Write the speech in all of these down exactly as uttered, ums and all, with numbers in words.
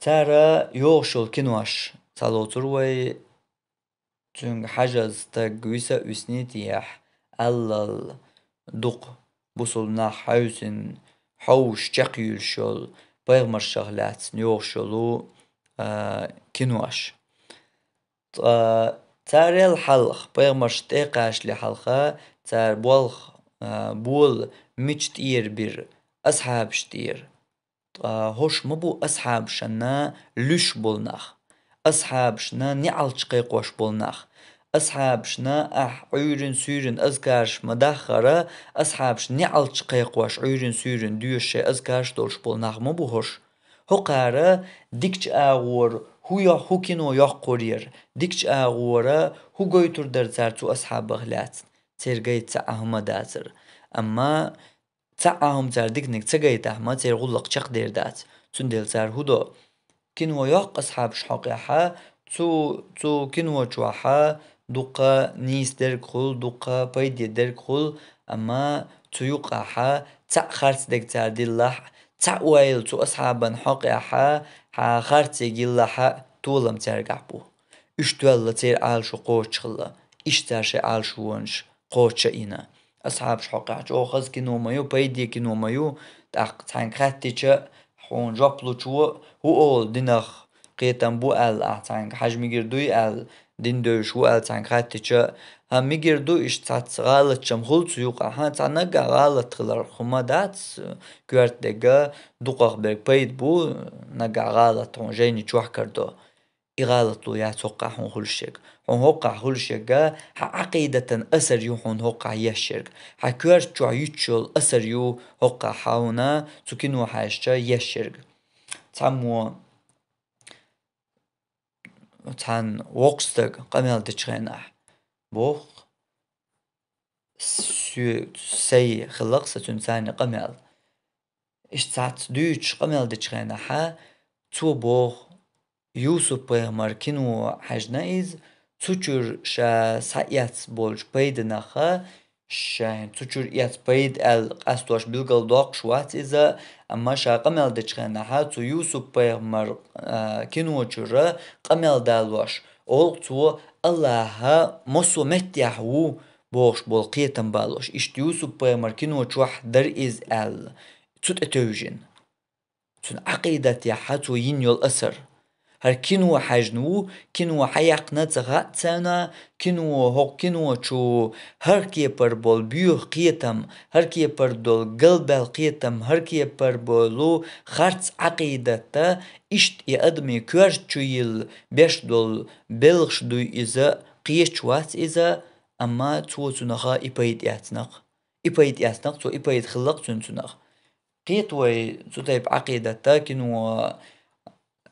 Цара йогӀуш йолу кинош ца лоцур вай, цуьнга хьажаза стаг виса а виснийта ехь, аьллал дукха бусулба нах хьаьвсина, хьовш, чекхйуьйлуш йолу пайхамаршах лаьцна йогӀуш йолу, а, кинош. Ткъа царел хьалха, пайхамарш тӀе а кхачале хьалха, цара болх, а, бола мича тӀера бира, асхьабаш тӀера. Ткъа хӀорш ма бу асхьабашна луьш болу нах, асхьабашна неӀалт кхайкхош болу нах, асхьабашна ахь Ӏуьйрин-суьйрин азкарш ма даххара, асхьабашна неӀалт кхайкхош, Ӏуьйрин-суьйрин доьшуш шайн азкарш долуш болу нах ма бу хӀорш. ХӀокхара дикачу агӀора хӀу йо-, хӀу кино йоккхур яра, дикачу агӀора хӀу гойтур дара цара цу асхьабах лаьцна, церан гайта цхьа а хӀума дацара. Амма цхьа а хӀума цара диканиг ца гайтахь ма, церан гӀуллакх чекхдер дац. Цундела цара хӀу до? Кино йоккху асхьабаш хьокъехьа, цу, цу кино чохьа дуккха нийса дерг хуьлу, дуккха пайде дерг хуьлу, амма цу юкъахьа цхьаъ харц дерг цара диллахь, цхьаъ ойла цу асхьабан хьокъехьа, хьан харцег йиллахьа, толам цаьргахь бу. Уьш тоьлла церан Ӏалашо кхочушхилла, иштта цара шайн Ӏалашонаш кхочуш а йина. Асхьабаш хьокъехь чӀогӀа хаза кино ма ю, пайде кино ма ю, тӀаккха цхьаьнга хаьттича, хьуна жоп лучо, хӀу олу динах кхетам бу аьлла, ахь цхьаьнга хьажа мегар дуй аьлла, дин девзаш ву аьлла цхьаьнга хаьттича, хӀан, мегар ду, иштта цхьацца гӀалатчам хуьлу цу юкъахь, хӀан, цхьа наггахь гӀалат хилар хӀума дац, коьрта дерг дукхах берг пайда бу, наггахь гӀалат хьуна жайни чохь карадо. И гӀалатло яц хӀоккхахь хьуна хуьлуш ерг. Хьуна хӀоккхахь хуьлуш ерг, хьан Ӏакъидатан асар ю хьуна хӀоккхахь еш ерг. Хьан коьрта чохь юьтуш йолу асар ю хӀоккхахь хьуна цу кино хьаьжча еш ерг. Цхьаммо цхьана воккха стаг къамел дечу хенахь боху, соь-, сай хилла-кх сан цуьнца цхьаьна къамел. Иштта цхьацца дуьйцуш къамел дечу хенахьа, цо боху, Юсуп-пайхамар кино хьаьжна иза, цу чуьра ша схьаэцна болчу пайданаха, шайн цу чуьра эцна пайда аьлла къастош билгалдоккхуш вац иза, амма ша къамел дечу хенахьа, цу Юсуп-пайхамар, а, кино чуьра къамел далош, олу цо, Аллахьа массо а меттехь ву, бохуш болу кхетам балош. Иштта Юсуп-пайхамар кино чохь дара иза аьлла, цу тӀе тевжина. Цуьнан Ӏакъидатехьа цо йина йолу асар. ХӀара кино хьаьжна ву, кино хьаяьккхина ца хаьа царна, кино, хӀокху кино чу хӀара кепара болу боьха кхетам, хӀара кепара долу галбаьлла кхетам, хӀара кепара болу харц Ӏакъидатта, иштта и адамийн коьрта чу йилла беш долу белхаш дуй иза, кхеташ вац иза, амма цо цунах и пайда эцнакх. И пайда эцнакх цо, и пайда хиллакх цуьнан цунах. Кхета вай цу тайпа Ӏакъидатта кино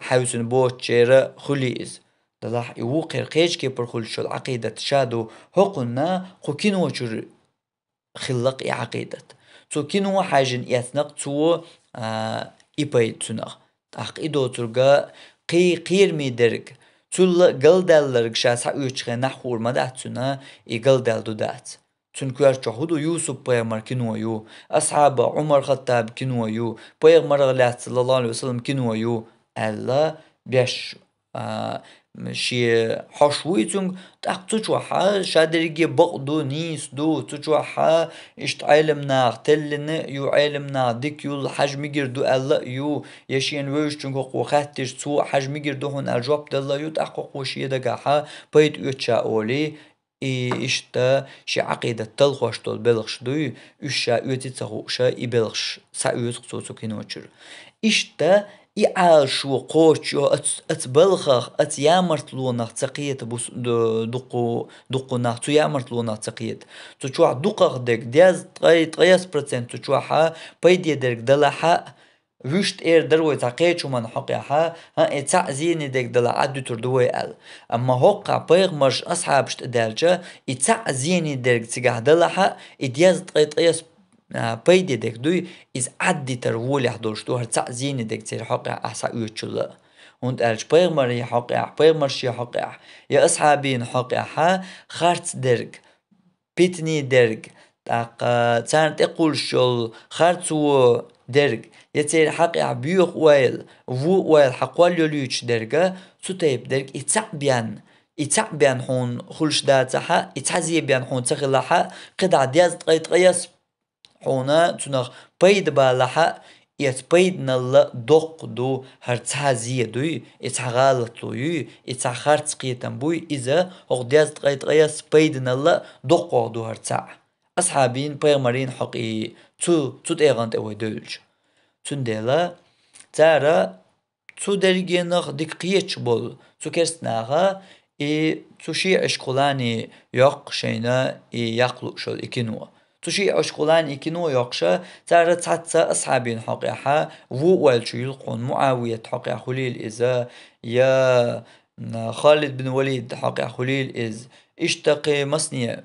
хьаьвсина боцучеран хуьлий иза. Далахь и вукхеран кхечу кепара хуьлуш йолу Ӏакъидат ша ду, хӀокхунна кху кино чуьра хиллакх и Ӏакъидат. Цо кино хьаьжжина эцнакх цо, а, и пайда цунах. ТӀаккха и доцург кхий-, кхераме дерг, цул а галдаьлларг ша схьаоьцучу хенахь хуур ма дац цуьнан, и галдаьлла ду дац. Цуьнан коьрта чохь хӀун ду, Юсуп-пайхамар кино ю, асхьаба Ӏумар-Хаттаб кино ю, пайхамарах лаьцна, саллаллаху Ӏалайхи ва саллам, кино ю аьлла, беш, а, шен хьош ву и цуьнга, тӀаккха цу чохьа ша дерриге бакъ ду, нийса ду, цу чохьа иштта Ӏелам наха теллина а ю, Ӏелам наха дика юл хьажа мегар ду аьлла а ю, я шена вевзачуьнга хӀокхо хаьттича, цо а хьажа мегар ду хьуна аьлла жоп делла а ю, тӀаккха хӀокхо шен дагахьа пайда оьцу ша олий, и иштта шен Ӏакъидат талхош долу белхаш дуй, уьш ша оьций ца хууша, и белхаш схьаоьцу-кх цо цу кино чуьра. Иштта и Ӏалашо кхочуш йо, ац-, аца балхах, аца ямартлонах ца кхета бус-, ду-, дуккху-, дуккху нах, цу ямартлонах ца кхета. Цу чохь дукхах дерг, дезткъе ткъайесна процент цу чохьа пайде дерг далахьа, вуьш тӀера дара вай цхьа кхечу хӀуманна хьокъехьа, хӀан, и цхьаъ зене дерг далахь Ӏаддуьтур ду вай аьлла. Амма хӀокхахь пайхамарш, асхьабаш тӀе даьлча, и цхьаъ зене дерг цигахь далахьа, и дезткъе ткъайесна, а, пайде дерг дуй, иза Ӏаддитар волехь долуш ду хӀара цхьаъ зене дерг церан хьокъехь ахь схьаоьцучул а. ХӀунда аьлча пайхамарийн хьокъехь, пайхамаршен хьокъехь, я асхьабийн хьокъехьа харц дерг, питний дерг, тӀаккха царна тӀекхуьлуш йолу харцо, дерг, я церан хьакъехь боьха ойла, вон ойла хьан кхолла йолуьйтуш дерг, цу тайпа дерг и цхьаъ бен, и цхьаъ бен хьуна хуьлуш дацахь, и цхьа зе бен хьуна ца хилахь, кхидӀа дезткъе ткъе исс хьуна цунах пайда балахь, эцу пайданалла доккха ду хӀара цхьа зе дуй, и цхьа гӀалатло юй, и цхьа харц кхетам буй, иза хӀокху дезткъе ткъе исс пайданалла доккхагӀа ду хӀара цхьаъ. Асхьабийн, пайхамарийн хьокъий цу, цу тӀегӀан тӀе вай девлча. Цундела цара цу дерригенах дика кхеташ болу цу керстанаха и цу шиӀашкахула йоккху шайна и яккха лууш йолу и кино. Цу шиӀашкахула и кино йоккхуша, цара цхьацца асхьабийн хьокъехь вон ойла чу юьллу хьуна, МуӀавият хьокъехь хуьлийла иза, я Халид бин Валид хьокъехь хуьлийла иза, иштта кхин масане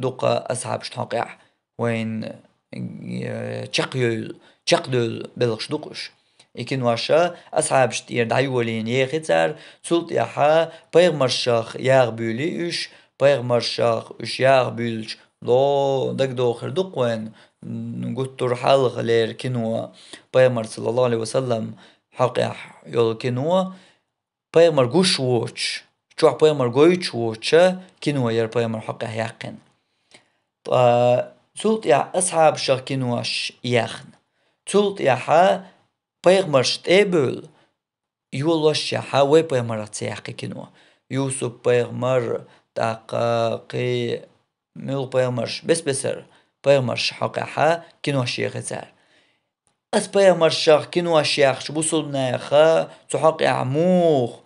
дуккха асхьабашна хьокъехь вайна, э, чекхйойла, чекхдевлла белхаш ду-кх уьш. И кинош асхьабашна тӀера дӀайолийна ехи цара, цул тӀаьхьа пайхамаршах яха буьйлий уьш, пайхамаршах уьш яха буьйлча, ло, дагадогӀур ду-кх вайна, м, гуттар а хьалхалера кино, пайхамар, саллаллаху Ӏалайхи ва саллам, хьокъехь йолу кино, пайхамар гуш воцуш, чохь пайхамар гойтуш воцуша кино яра пайхамар хьокъехь яьккхина. Ткъа цул тӀаьхьа асхьабашах кинош яьхна. Цул тӀаьхьа пайхамарш тӀе а бевлла, йолошшехь вай пайхамарах ца яьккхи кино. Юсуп-пайхамар, тӀаккха кхин муьлха пайхамарш, бес-бесара пайхамарш хьокъехь кинош ехи цара. Ас пайхамаршах кинош яьхча бусулбанеха цу хьокъехь муха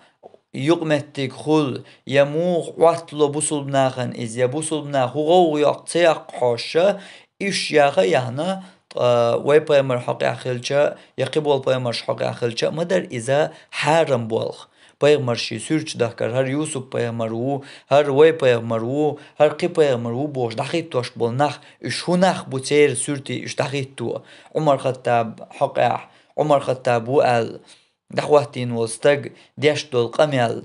юкъаметтиг хуьлу, я муха Ӏоттало бусулбанахана иза, я бусулбанах хӀун гӀовгӀа йоккху ца яккха хьожуша, уьш яха а яхна, ткъа вай пайхамар хьокъехь хилча, я кхиболу пайхамарш хьокъехь хилча, ма дара иза хьарам болх. Пайхамаршийн суьрташ дахкар, хӀара Юсуп-пайхамар ву, хӀара вай пайхамар ву, хӀара кхин пайхамар ву бохуш дӀахӀиттош болу нах, уьш хӀун нах бу, церан суьртий уьш дӀахӀитто. Ӏумар-Хаттаб хьокъехь, Ӏумар-Хаттаб ву аьлла, дӀахӀоттийна волу стаг деш долу къамел,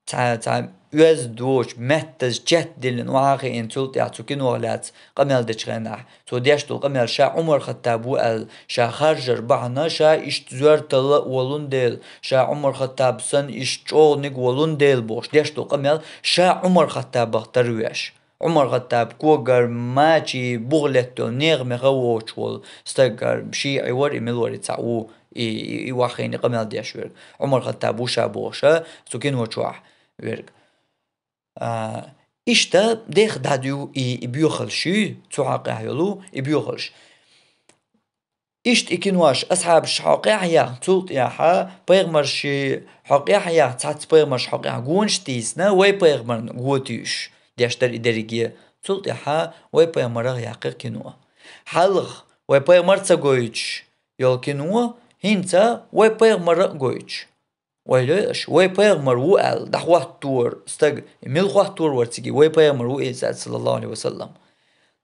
цхьа, цхьа оьзда воцуш, меттаза четта диллина, охьа а хиъна, цул тӀаьхьа цу кинох лаьцна къамел дечу хенахь, цо деш долу къамел ша Ӏумар-Хаттаб ву аьлла, ша харжар бахьана, ша иштта зоьрталла а волун дела, ша Ӏумар-Хаттаб санна иштта чӀогӀаниг волун дела бохуш, деш долу къамел ша Ӏумар-Хаттабах тарвеш. Ӏумар-Хаттаб когара мачийн буха леттайолу, нехан меха воцуш волу стаг, хӀара шиӀи вара, и мила вара, и цхьаъ ву, и, и, и вахийна къамел деш верг. Ӏумар-Хаттаб ву ша бохуша, цу кино чохь верг. А, иштта деха дӀадуьйгу и, и боьхалш, цу хьокъехь йолу и боьхалш. Иштта и кинош асхьабаш хьокъехь а яьхна, цул тӀаьхьа пайхамарши хьокъехь а яьхна, цхьацца пайхамарш хьокъехь гонаш а тийсина, вай пайхамарна гонаш деш дара и дерриге. Цул тӀаьхьа вай пайхамарах яьккхира кино. Хьалха вай пайхамар ца гойтуш йолу кино, хӀинца вай пайхамар а гойтуш. Ойла йой аша, вай пайхамар ву аьлла, дӀахӀоттор стаг, мила хӀоттор вара цига, вай пайхамар ву иза аьлла, саллаллаху Ӏалайхи ва саллам.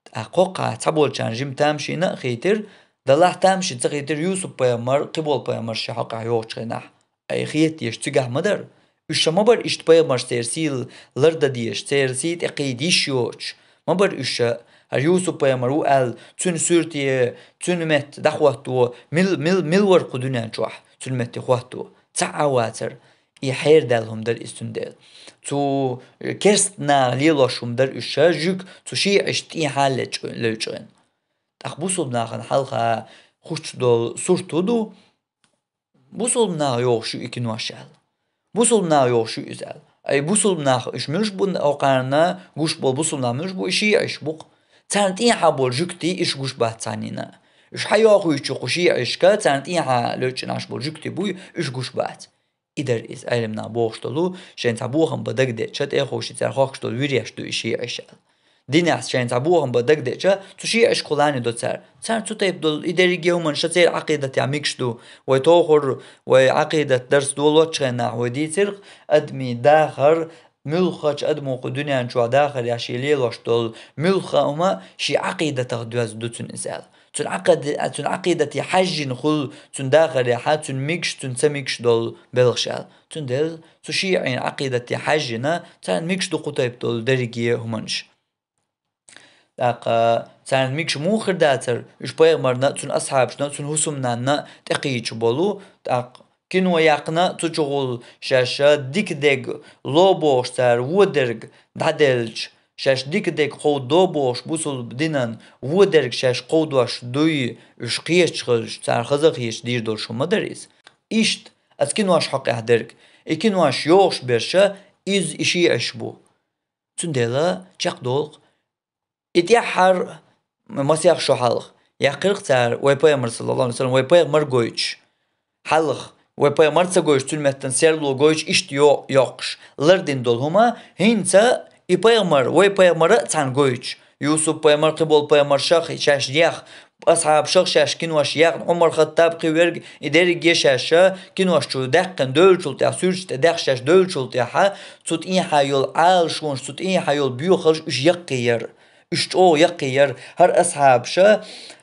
ТӀаккха кхоккхахь цхьаболчарна жима тамашийна а хийтира, далахь тамашийна ца хийтира Юсуп-пайхамар, кхиболу пайхамарш шайн хьокъехь йогӀучу хенахь. Ай, хета еш цигахь ма дара. Уьш ша ма бара иштта пайхамарш церан сий лардан дезаш, церан сий тӀекхийда йиш йоцуш. Ма бара уьш ша, хӀара Юсуп-пайхамар ву аьлла, цуьнан суьрте, цуьнан метта дӀахӀотто, мил-, мил-, мила вара кху дуьнен чохь цуьнан метте хӀотто. Цхьа а вацара. И хьерадаьлла хӀума дара иза цундела. Цу керста наха лелош хӀума дара уьш ша, жуьг цу шиӀашна тӀехьа лечкъ-, левчкъина. ТӀаккха бусулба нахана хьалха хуьттуш долу сурт хӀун ду? Бусулба наха йогӀуш ю и кинош аьлла. Бусулба наха йогӀуш ю иза аьлла. Ай, бусулба нах, уьш муьлш бу, хӀокхарна гуш болу бусулба нах муьлш бу, и шиӀаш бу-кх. Царна тӀехьа болу жуьгтий уьш гуш бац цхьаннена. Уьш хьайохуьйтуш ю кху шиӀашка, царна тӀехьа лечкъинарш болу жуьгтий буй, уьш гуш бац. И дара иза Ӏеламнаха бохуш долу, шайн цхьа бохам бан дагадеъча, тӀехула ши цара хохкуш долу виреш ду и шиӀаш аьлла. Динехь шайн цхьа бохам бан дагадеъча, цу шиӀашкахула а до цара. Царна цу тайпа долу и дерриге а хӀуманаш церан Ӏакъидатехь мегаш ду. Вай тохара, вай Ӏакъидат дарс долочу хенахь вай дийцира, адамийн дахар, муьлххачу адамо кху дуьнен чохь дахар еш и лелош долу муьлхха а хӀума шен Ӏакъидатах доьзна ду цуьнан иза аьлла. Цуьнан Ӏакъид-, цуьнан Ӏакъидате хьаьжжина хуьлу цуьнан дахарехь, цуьнан мегаш, цуьнан ца мегаш долу белхаш аьлла. Цундела цу шиӀийн Ӏакъидате хьаьжжина, царна мегаш ду кху тайпа долу дерриге а хӀуманаш. ТӀаккха царна мегаш муха хир дацар, уьш пайхамарна а, цуьнан асхьабашна а, цуьнан хӀусамнанна а тӀекхийдаш болу, тӀаккха кино яьккхина, цу чухула шаьш дика дега ло бохуш цара вон дерг дӀаделча, шаьш дика дега кховдадо бохуш бусулба динан вон дерг шаьш кховдош дуй, уьш кхеташ хилча, цара хаза а хеташ дийр долуш хӀума ма дара иза. Иштта, аса кинош хьокъехь дерг, и кинош йохуш берш, иза и шиӀаш бу. Цундела чекхдолу-кх, и тӀаьххьара масех шо хьалха яьккхира-кх цара вай пайхамар, саллаллаху Ӏалайхи ва саллам, вай пайхамар гойтуш. Хьалха вай пайхамар ца гойтуш, цуьнан меттана серло гойтуш, иштта йо-, йоккхуш, лардина долу хӀума, хӀинца и пайхамар, вай пайхамара а цхьаьна гойтуш. Юсуп-пайхамар, кхин болу пайхамаршах, шаьш ех, асхьабашах шаьш кинош яьккхина, Ӏумар-Хаттаб, кхин верг, и дерриге шаьш кинош чу даьккхина девллачул тӀаьхьа, суьрташ тӀе даьхна шаьш девллачул тӀаьхьа, цу тӀехьа йолу Ӏалашонаш, цу тӀехьа йолу боьхалш уьш яккхий яра. Уьш чӀогӀа яккхий яра. ХӀара асхьабаша,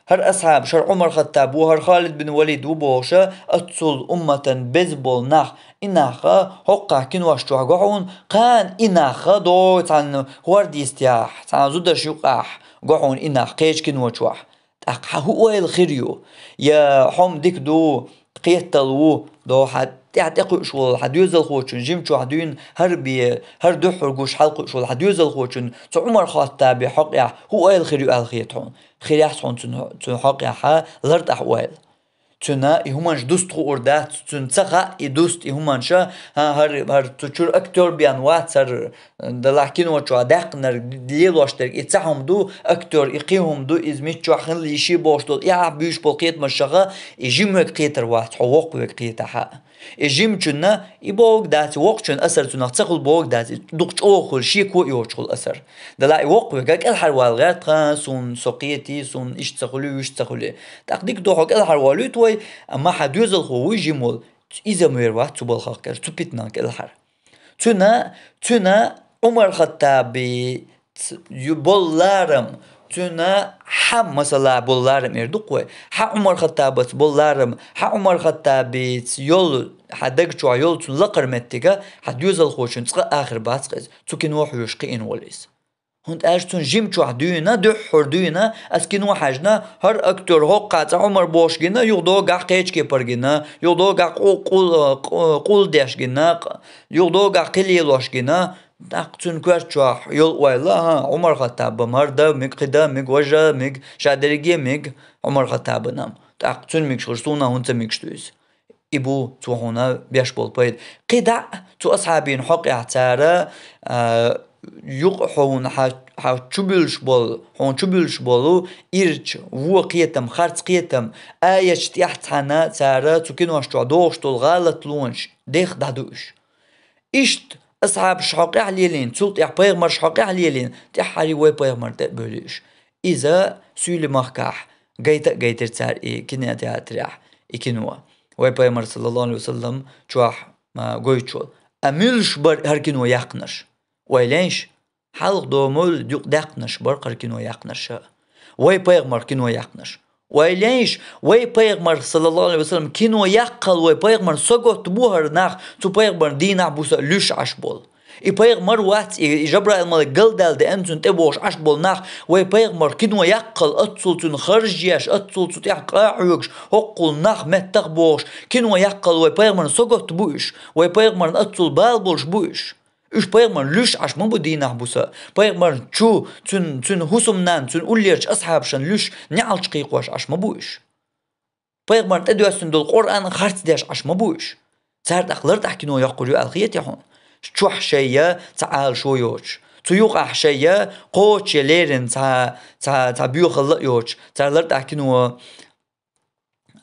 хӀара асхьабаш, хӀара Ӏумар-Хаттаб ву, хӀара Халид бин Валид ву бохуша, оццул умматан беза болу нах, и нах хӀокхахь кинош чохь го хьуна, кхана и нах догӀу цхьана хӀорда йистехь, цхьана зударша юкъахь го хьуна и нах кхечу кино чохь. ТӀаккха хьан хӀун ойла хир ю? Я хьо-м дика ду, кхетал ву, до хьан тӀаьхьа тӀекхуьуш волу хьан доьзалхочун жимчохь дуьйна хӀара бен, хӀара дуьххьара гуш хьалакхуьуш волу хьан доьзалхочун цу Ӏумар-Хаттабе хьокъехь хӀун ойла хир ю аьлла хета хьуна? Хир яц хьуна цуьнан, цуьнан хьокъехь лартӀахь ойла. Цуьнан и хӀуманаш дуста хуур дац, цуьнан ца хаьа и дуста и хӀуманаш, хӀан, хӀара, хӀара цу чуьра актёр бен вац, хӀара, делахь кино чохь даьккхинарг, лелош дерг, и цхьа хӀума ду, актёр, и кхин хӀума ду, иза миччохь хила йиш ю бохуш долу, и ахь буьйш болу кхетамашаха, и жима верг кхетар вац, хьо воккха верг кхетахь а. И жимачунна и богӀург дац, и воккхачун асар цунах ца хуьлу богӀург дац, и дукха чӀогӀа хуьлу, шеко а йоцуш хуьлу асар. Делахь и воккха верг кӀелхьара вала гӀерта, тхан, суна со кхетий, суна иштта ца хуьлий, вуьшта ца хуьлий. ТӀаккха дика ду хьо кӀелхьара волуьйту вай, амма хьан доьзалхо вуй жима волу, иза ма вер вац цу балхах кӀел, цу питанах кӀелхьара. Цуьнан, цуьнан Ӏумар-Хаттаби ц-, ю-, болу ларам, цуьнан хьан масала болу ларам эр ду-кх вай. Хьан Ӏумар-Хаттабаца болу ларам, хьан Ӏумар-Хаттабица йолу, хьан даг чохь йолу цуьнан лакхара меттига, хьан доьзалхочун цкъа а ахир бац-кх иза, цу кино хьоьжуш кхиъна волу иза. ХӀунда аьлча цуьнан жимчохь дуьйна, дуьххьара дуьйна, аса кино хьаьжна, хӀара актёр хӀоккхахь цкъа Ӏумар бохуш гина, юха догахь кхечу кепара гина, юха догахь къу-, къул-, къу-, къулдеш гина, къ-, юха догахь кхин лелош гина, тӀаккха цуьнан коьрта чохь йолу ойла, хӀан, Ӏумар-Хаттаб бан мара дан мега, кхин дан мега, важа мега, ша дерриге мега Ӏумар-Хаттабана. ТӀаккха цуьнан мегаш хилча суна хӀунда ца мегаш ду иза? И бу цо хьуна беш болу пайда. КхидӀа а цу асхьабийн хьокъехь цара, а, юкъа хьуна хьан, хьан чубуьллуш болу, хьуна чубуьллуш болу ирча, вон кхетам, харц кхетам, аяташ тӀехь цхьаьна цара цу кинош чохь догӀуш долу гӀалатлонаш дех дӀадуьуш. Иштта асхьабаш хьокъехь лелийна, цул тӀаьхьа пайхамарш хьокъехь лелийна, тӀаьххьара вай пайхамар тӀе а бевлли уьш. Иза суьйлин махкахь гайта а гайтира цара и кинотеатрехь, и кино. Вай пайхамар, саллаллаху Ӏалайхи ва саллам, чохь, а, гойтуш волу. А муьлш бара хӀара кино яьккхинарш? Ойла йойш, хьалха домалла юкъадаьккхинарш бара хӀара кино яьккхинарш. Вай пайхамар кино яьккхинарш. Ойла йойш, вай пайхамар, саллаллаху Ӏалайхи ва саллам, кино яккхал вай пайхамарна сагатта бу хӀара нах, цу пайхамарна дийнахь буса а луьйш Ӏаш болу. И пайхамар вац, и, и Жабраил-малик галдаьлла деана цунна тӀе бохуш Ӏаш болу нах, вай пайхамар кино яккхал, оццул цуьнан харж еш, оццул цу тӀехь къа а хьоьгуш, хӀоккхул нах меттах бохуш, кино яккхал вай пайхамарна сагатта бу уьш, вай пайхамарна оццул бала болуш бу уьш. Уьш пайхамарна луьйш Ӏаш ма бу дийнахь буса. Пайхамарна чу, цуьнан, цуьнан хӀусамнанна, цуьнан уллерчу асхьабашна луьйш неӀалт кхайкхош Ӏаш ма бу уьш. Пайхамарна тӀедоьссина долу Къуръан харц деш Ӏаш ма бу уьш. Цара тӀаккха лартӀахь кино йоккхур ю аьлла хетий хьуна? Чохь шайга цхьа Ӏалашо йоцуш, цу юкъахь шайга кхочуш я леррина цхьа, цхьа, цхьа боьхалла а йоцуш, цара лартӀахь кино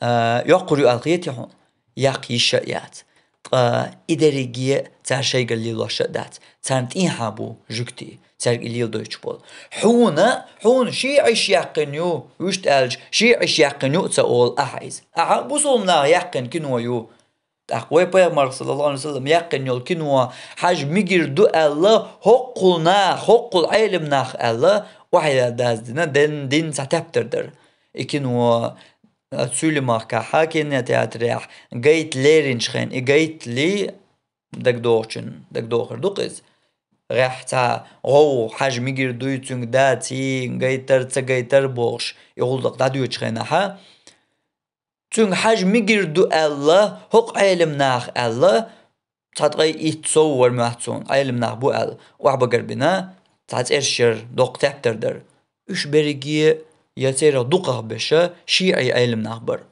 а, йоккхур ю аьлла хетий хьуна? Яккха йиш а яц. Ткъа и дерриге цара шайгара лелош а дац. Царна тӀехьа бу жуьгтий, цаьрга и леладойтуш болу. Хьуна, хьуна шиӀаш яьккхина ю, вуьшта аьлча, шиӀаш яьккхина ю а ца олу ахьа иза. Ахьа бусулба наха яьккхина кино ю. ТӀаккха вай пайхамарх, саллаллаху Ӏалайхи ва саллам, яьккхина йолу кино хьажа мегар ду аьлла, хӀоккхул нах, хӀоккхул Ӏелам нах аьлла, охьайилла даздина, ден дин цхьа тептар дара. И кино, а, суьйлин махкахь кинотеатрехь гайта леринчу хен, и гайтале дагдохучун, дагдохур ду-кх иза. гӀехь цхьа гӀов, хьажа мегар дуй, цуьнга даций, гайтар, ца гайтар бохуш, и гӀуллакх дӀадоьдучу хенахьа, цуьнга хьажа мегар ду аьлла, хӀокху Ӏелам наха аьлла, цхьа ткъе итт сов вара моьтту суна, Ӏелам нах бу аьлла, охьабагар бина, цхьа цӀераш яра, доккха тептар дара. Уьш берриге я церах дукхах берш шиӀий Ӏелам нах бара.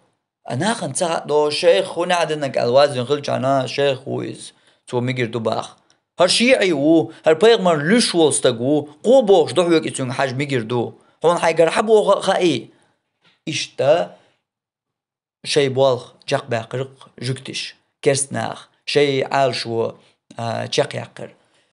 А нахана ца хаьа, шайх хӀун аьлла динарг аьлла, вазвина хилчахьана, шайх ву иза, цо мегар ду баха. ХӀара шиӀий ву, хӀара пайхамар луьйш волу стаг ву, кхо бохуш ду хьоьга и цуьнга хьажа мегар ду. Хьуна хьайгара хьан боху а хаий? Иштта шайн болх чекхбаьккхира-кх жуьгташа, керста наха, шайн Ӏалашо, а, чекхъяьккхира.